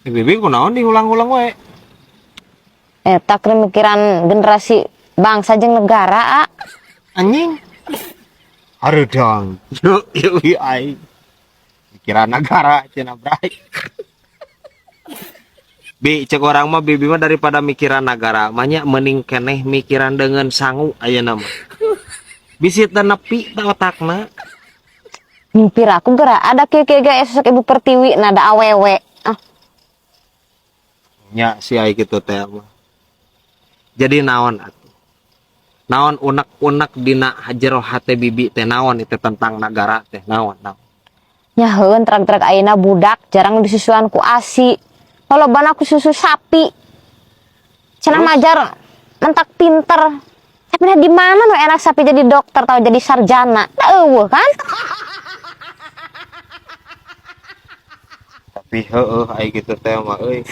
Bibi kunaon diulang-ulang wae? Eta keur mikiran generasi bangsa jeung negara, ah. Anjing. Hareudang. Yuk, yuk, yuk, aing. Pikiran negara cenah bray. Bi, cek orang mah bibi mah daripada mikiran negara, mah mending keneh mikiran dengan sangu ayeuna mah. Bisi teu nepi ta otakna. Mimpi aku geura ada kieu kieu ge sosok Ibu Pertiwi nada awewe. Ah, Nya si ai kitu teh mah. Jadi naon atuh? Naon unek-unek dina jero hate bibi teh, naon itu tentang negara teh, naon naon? Nya heueun trag-trag ayeuna budak jarang disusuan ku ASI. Lolobana ku susu sapi. Cenah majar mentak pinter. Tapi nah di mana nu enak sapi jadi dokter atau jadi sarjana? Da eueuh kan? Tapi heueuh ai kitu teh mah euy.